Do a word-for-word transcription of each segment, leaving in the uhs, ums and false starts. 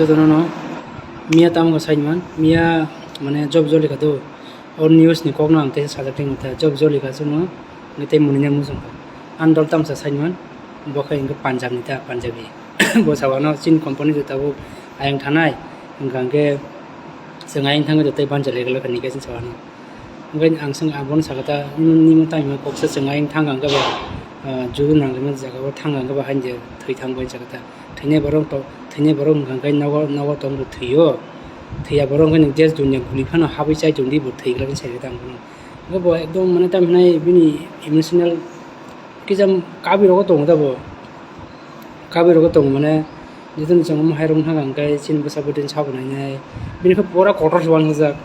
Jotono no miya tamo khe saimani, miya mane job jolika do, o news ni kok no ang teisa sajak tongmani ta, job jolika chwngno tei mwnwi nai muchungkha. Ang dol tamsa saimani, bo khe hwnkhe Punjab ni ta, Punjabi. Bo sawano chini company jotabo ayang thanai, hwnkha hwnkhe chwng ayang thangwi tei bancha leglak ni khe chini sawano. Hwnkhe ang swng-, ang bono sakha ta, "Nini, nini tamo kok se chwng ayang thang ang khe ba, ah, judu nang rimani jaga o thang ang khe ba haini je thwi thang bai," sakha ta. Thwinai borok to, thwinai borok hwnkha khe nogo, nogo tong rw thwio. Thwiya borok hwnkhe nwng desh dunya guli phano habwi chai tongdi bo thwi glak sakha ta ang bono. Hwnkhe bo ekdom mane tamo hinai bini emotional kisa kabwi rogo tongo ta bo. Kabwi rogo tongo mane, jotono chwng omo hai rok wngkha hwnkhe chini bwsa bwtwi sabo nainai. Bini khe pura kotor se uansukjak.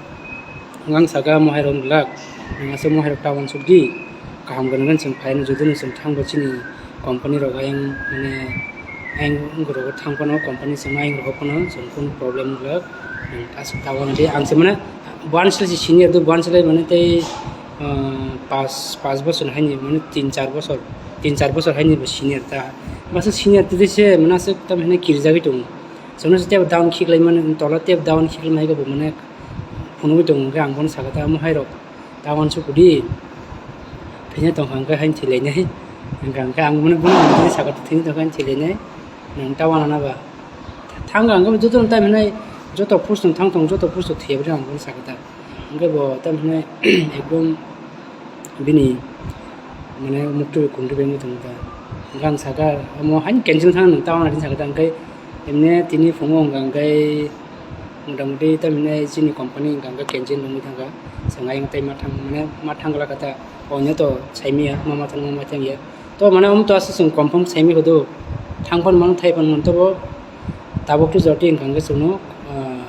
Ang saka omo hai rok glak. Ang aswk omo hai rok ta uansukdi. Kaham gwnang gwnang chwng phaino jotono chwng thangbo chini company rok ayang mane ayang wngkha rok thang phano company chwng ayang rok phano chwng kunu problem glak. Ang aswk ta uanadi ang se mane buan sle si senior do buan sle mane tei, ah, pas, pas bosor haini mane tin char bosor, tin char bosor haini bo senior ta. Masa senior twi se mane aswk tam hene kirijagwi tongo. Chwngno se tep down khiklai mani, tola tep down khiklai mani bo mane phunugwi tongo, hwnkhe ang bono sakha ta, "Omo hai rok ta uansuk di, thwina tongkha hwnkhe haini thwilainai." Hwnkha hwnkhe ang bono, bono sakha ta, "Thwina tongkha haini thwilainai, nwng ta uanana ba?" Thangkha hwnkhe jotono time hinai joto post no thang tongo, joto post o thwiya bwrwi ang bono sakha ta. Hwnkhe bo tamo hinai ekdom bini mane muktwi kumtwi bai wngwi tongo ta. Hwnkhe ang sakha, "Omo haino cancel thang nwng ta uanadi," sakha ta. Hwnkhe emne tini phungo hwnkha hwnkhe motamoti tamo hinai chini company hwnkha hwnkhe cancel wngwi thangkha. Chwng ayang tei ma thang mane ma thang glak kha ta. Onyo to saimanya ma ma thang ma ma thang ya. To mane omo to aswk chwng confirm saimanya kho do. Thang phano mano thai phano mano tobo tabuk to jotoi hwnkha hwnkhe chwngno, ah,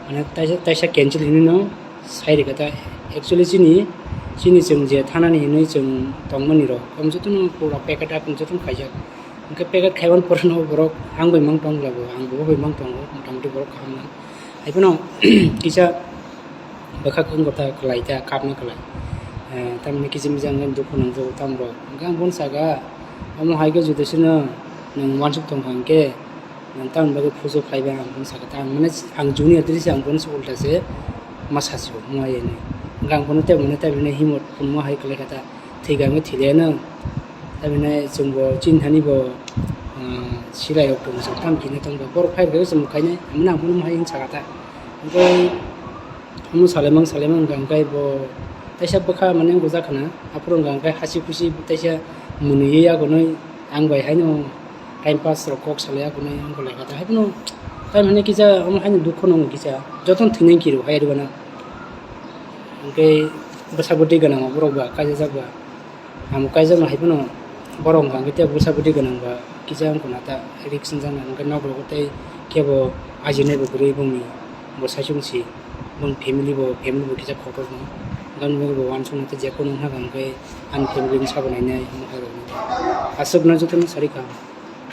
mane taisa, taisa cancel hinwi no sai rwkha ta. Actually chini, chini chwng je thanani hinwi chwng tongmani rok, omo jotono pura packet akung jotono khaijak. Hwnkhe packet khaimani poreno borok ang bai mang tong labo, ang bo bai mang tongo, motamoti borok kaham nang. Haiphano kisa bwkhak wngkha ta kwlai ta, kapna kwlai. Eh, tamni kiching bijang wngkha dukhu nangjago tamrok. Hwnkhe ang bono sakha, "Omo hai khe juda sino nwng uansuk tongkha hwnkhe, nwng tamoni bagwi phuju khlaibai," ang bono sakha ta. Ang mane ang junior twi se ang bono se ulta se ma sasio, omo hai hinwi. Hwnkhe ang bono tei bono tei bono himot phunukma hai kwlai kha ta. Thwi kha hwnkhe thwilaino. Tamhinai chwngbo chini thani bo, ah, silai rok tongo, chwng tamo khe tongbo. Borok phai rwkhe chwng bo khainai, hwnmano ang bono hai hwn sakha ta. Hwnkhe omo salaimang salaimang wngkha hwnkhe bo taisa bwkha mane wngkha jak khna. Aphuru wngkha hwnkhe hasi khusi taisa mwnwi yago nai ang bai haino time pass rok kok salai yago nai wngkha lai kha ta. Haiphano tamhinai kisa omo haino dukhu nangkha kisa. Jotono thwinai khe rw hai rwgana. Hwnkhe bwsa bwtwi gwnang borok ba kaijajak ba. Amo kaijakno hai phano borok wngkha hwnkhe tei bwsa bwtwi gwnang ba kisa wngkha na ta risk wngjaknai hwnkhe nok rogo tei kebo ajinai bo kwrwi bongni bo saichung si bong family bo family bo kisa kotor no gani bagwi bo uansuknai tei jephuru wngkha hwnkhe ani family ni sabo nainai omo hai rok aswk no jotono sari kha.